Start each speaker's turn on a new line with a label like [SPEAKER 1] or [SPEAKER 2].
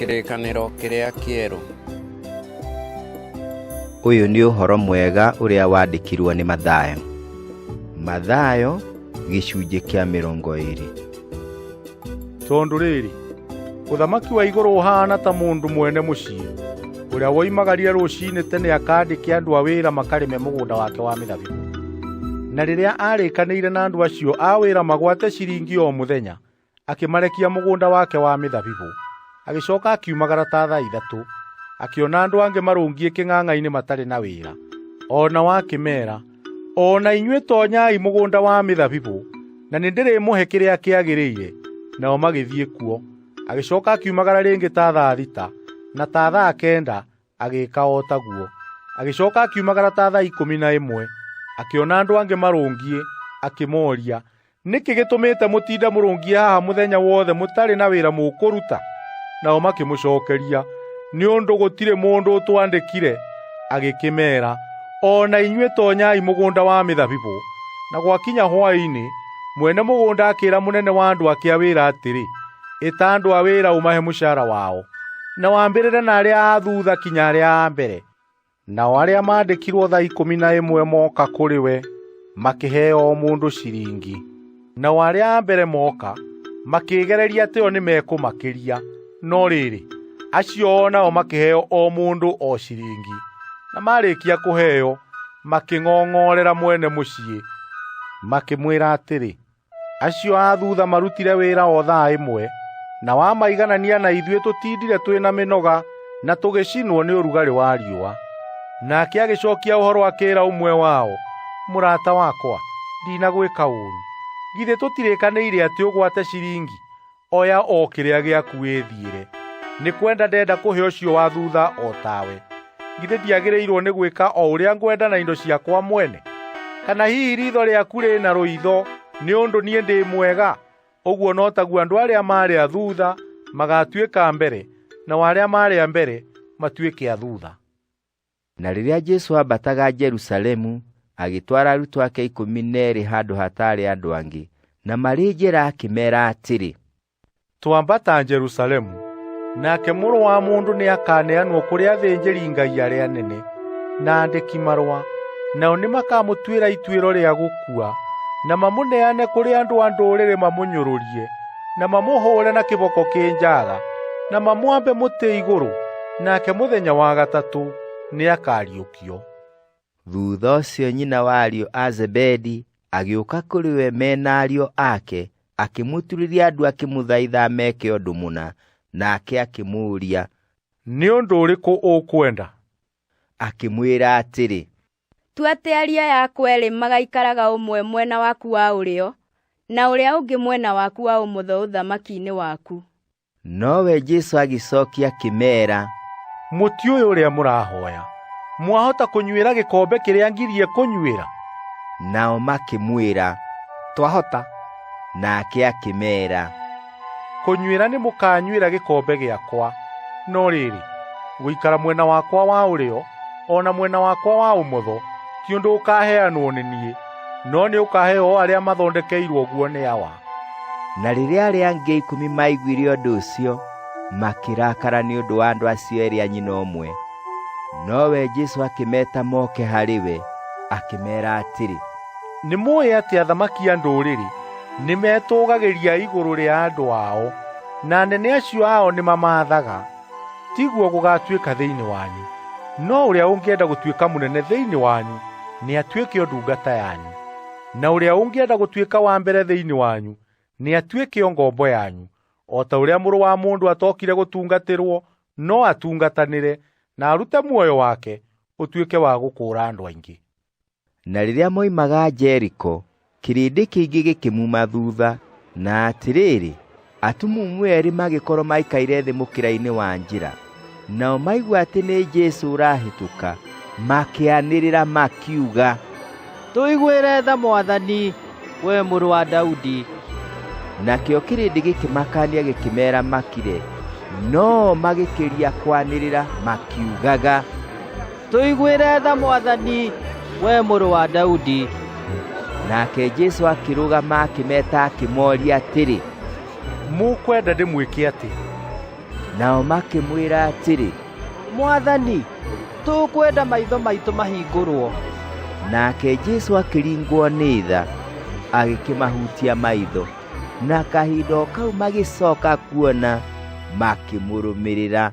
[SPEAKER 1] Kĩrĩkanĩro kĩrĩa kĩerũ.
[SPEAKER 2] Ũyũ nĩ ũhoro mwega ũrĩa wandĩkirwo nĩ Mathayo. Mathayo gĩcunjĩ kĩa 20.
[SPEAKER 3] Tondũ rĩrĩ, ũthamaki wa igũrũ ũhaana ta mũndũ mwene mũciĩ ũrĩa woimagarire rũcinĩ tene akandĩke andũ a wĩra makarĩme mũgũnda wake wa mĩthabibũ. Na rĩrĩa aarĩkanĩire na andũ acio a wĩra magwate ciringi o mũthenya, akĩmarekia mũgũnda wake wa mĩthabibũ. Agĩcoka akiumagara ta thaa 3, akĩona andũ angĩ marũngiĩ kĩng'ang'a-inĩ matarĩ na wĩra. O nao akĩmeera, ‘O na inyuĩ toonyai mũgũnda wa mĩthabibũ, na nĩndĩrĩmũhe kĩrĩa kĩagĩrĩire.’ Nao magĩthiĩ kuo. Agĩcoka akiumagara rĩngĩ ta thaa 6, na ta thaa 9 agĩĩka o taguo. Agĩcoka akiumagara ta thaa 11, akĩona andũ angĩ marũngiĩ, akĩmooria, ‘Nĩkĩ gĩtũmĩte mũtinde mũrũngiĩ haha mũthenya wothe mũtarĩ na wĩra mũkũruta?’ Nao makĩmũcookeria, ‘Nĩ ũndũ gũtirĩ mũndũ ũtwandĩkire.’ Agĩkĩmeera, ‘O na inyuĩ toonyai mũgũnda wa mĩthabibũ.’ Na gwakinya hwaĩ-inĩ, mwene mũgũnda akĩĩra mũnene wa andũ ake a wĩra atĩrĩ, ‘Ĩta andũ a wĩra ũmahe mũcaara wao, na wambĩrĩre na arĩa a thuutha kinya arĩa a mbere.’ Nao arĩa maandĩkirwo thaa 11 mooka kũrĩ we makĩheo o mũndũ ciringi. Nao arĩa a mbere mooka makĩĩgereria atĩ o nĩmekũmakĩria, no rĩrĩ, acio o nao makĩheo o mũndũ o ciringi. Na maarĩkia kũheo, makĩng'ong'orera mwene mũciĩ, makĩmwĩra atĩrĩ, ‘Acio a thuutha marutire wĩra o thaa 1, na wamaiganania na ithuĩ tũtindire twĩ na mĩnoga na tũgĩcinwo nĩ ũrugarĩ wa riũa.’ Nake agĩcokia ũhoro akĩĩra ũmwe wao, ‘Mũrata wakwa, ndinagwĩka ũũru. Githĩ tũtirĩkanĩire atĩ ũgwate ciringi? Oya o kĩrĩa gĩaku wĩthiĩre. Nĩ kwenda ndenda kũhe ũcio wa thuutha o tawe. Githĩ ndiagĩrĩirwo nĩ gwĩka o ũrĩa ngwenda na indo ciakwa mwene? Kana hihi riitho rĩaku rĩna rũitho nĩ ũndũ niĩ ndĩ mwega?’ Ũguo no taguo andũ arĩa maarĩ a thuutha magaatuĩka a mbere, nao arĩa maarĩ a mbere matuĩke a thuutha.
[SPEAKER 2] Na rĩrĩa Jesũ aambataga Jerusalemu, agĩtwara arutwo ake 12 handũ hataarĩ andũ angĩ, na marĩ njĩra akĩmeera atĩrĩ,
[SPEAKER 3] Twambata Jerusalemu, nake Mũrũ wa Mũndũ nĩakaneanwo kũrĩ athĩnjĩri-Ngai arĩa anene na aandĩki-marũa, nao nĩmakamũtuĩra ituĩro rĩa gũkua, na mamũneane kũrĩ andũ a ndũrĩrĩ mamũnyũrũrie, na mamũhũũre na kĩboko kĩ njaaga, na mamwambe mũtĩ igũrũ, nake mũthenya wa gatatũ nĩakariũkio.
[SPEAKER 2] Thuutha ũcio nyina wa ariũ a Zebedi agĩũka kũrĩ we me na ariũ ake, akĩmũturĩria ndu akĩmũthaitha ameke ũndũ mũna. Nake akĩmũũria,
[SPEAKER 3] Nĩ ũndũ ũrĩkũ ũkwenda?
[SPEAKER 2] Akĩmwĩra atĩrĩ,
[SPEAKER 4] Tua atĩ ariũ aya akwa eerĩ magaikaraga ũmwe mwena waku wa ũrĩo na ũrĩa ũngĩ mwena waku wa ũmotho ũthamaki-inĩ waku.
[SPEAKER 2] Nowe Jesũ agĩcokia akĩmeera,
[SPEAKER 3] Mũtiũĩ ũrĩa mũrahoya. Mwahota kũnyuĩra gĩkombe kĩrĩa ngirie kũnyuĩra?
[SPEAKER 2] Nao makĩmwĩra,
[SPEAKER 3] Twahota.
[SPEAKER 2] Nake akĩmeera,
[SPEAKER 3] Kũnyuĩra nĩmũkanyuĩra gĩkombe gĩakwa, no rĩrĩ, gũikara mwena wakwa wa ũrĩo o na mwena wakwa wa ũmotho ti ũndũ ũkaaheanwo nĩ niĩ, no nĩ ũkaaheo o arĩa mathondekeirwo guo nĩ Awa.
[SPEAKER 2] Na rĩrĩa arĩa angĩ 10 maiguire ũndũ ũcio, makĩrakara nĩ ũndũ wa andũ acio eerĩ a nyina ũmwe. Nowe Jesũ akĩmeeta moke harĩ we, akĩmeera atĩrĩ,
[SPEAKER 3] Nĩmũũĩ atĩ athamaki a ndũrĩrĩ nĩmetũũgagĩria igũrũ rĩa andũ ao, na anene acio ao nĩmamaathaga. Tiguo gũgaatuĩka thĩinĩ wanyu. No ũrĩa ũngĩenda gũtuĩka mũnene thĩinĩ wanyu nĩatuĩke o ndungata yanyu, na ũrĩa ũngĩenda gũtuĩka wa mbere thĩinĩ wanyu nĩatuĩke o ngombo yanyu, o ta ũrĩa Mũrũ wa Mũndũ atookire gũtungatĩrwo, no atungatanĩre, na arute muoyo wake ũtuĩke wa gũkũũra andũ aingĩ.
[SPEAKER 2] Na rĩrĩa moimaga Jeriko, kĩrĩndĩ kĩingĩ gĩkĩmuuma thuutha. Na atĩrĩrĩ, atumumu eerĩ magĩkorwo maikaire thĩ mũkĩra-inĩ wa njĩra. Nao maigua atĩ nĩ Jesũ ũrahĩtũka, makĩanĩrĩra makiuga,
[SPEAKER 5] Tũiguĩre tha Mwathani, wee mũrũ wa Daudi.
[SPEAKER 2] Nakĩo kĩrĩndĩ gĩkĩmakania gĩkĩmeera makire, no-o magĩkĩria kwanĩrĩra makiugaga,
[SPEAKER 5] Tũiguĩre tha Mwathani, wee mũrũ wa Daudi.
[SPEAKER 2] Nake Jesũ akĩrũgama akĩmeeta akĩmooria atĩrĩ,
[SPEAKER 3] Mũkwenda ndĩmwĩke atĩa?
[SPEAKER 2] Nao makĩmwĩra atĩrĩ,
[SPEAKER 5] Mwathani, tũkwenda maitho maitũ mahingũrwo.
[SPEAKER 2] Nake Jesũ akĩringwo nĩ tha, agĩkĩmahutia maitho, na kahinda o kau magĩcoka kuona, makĩmũrũmĩrĩra.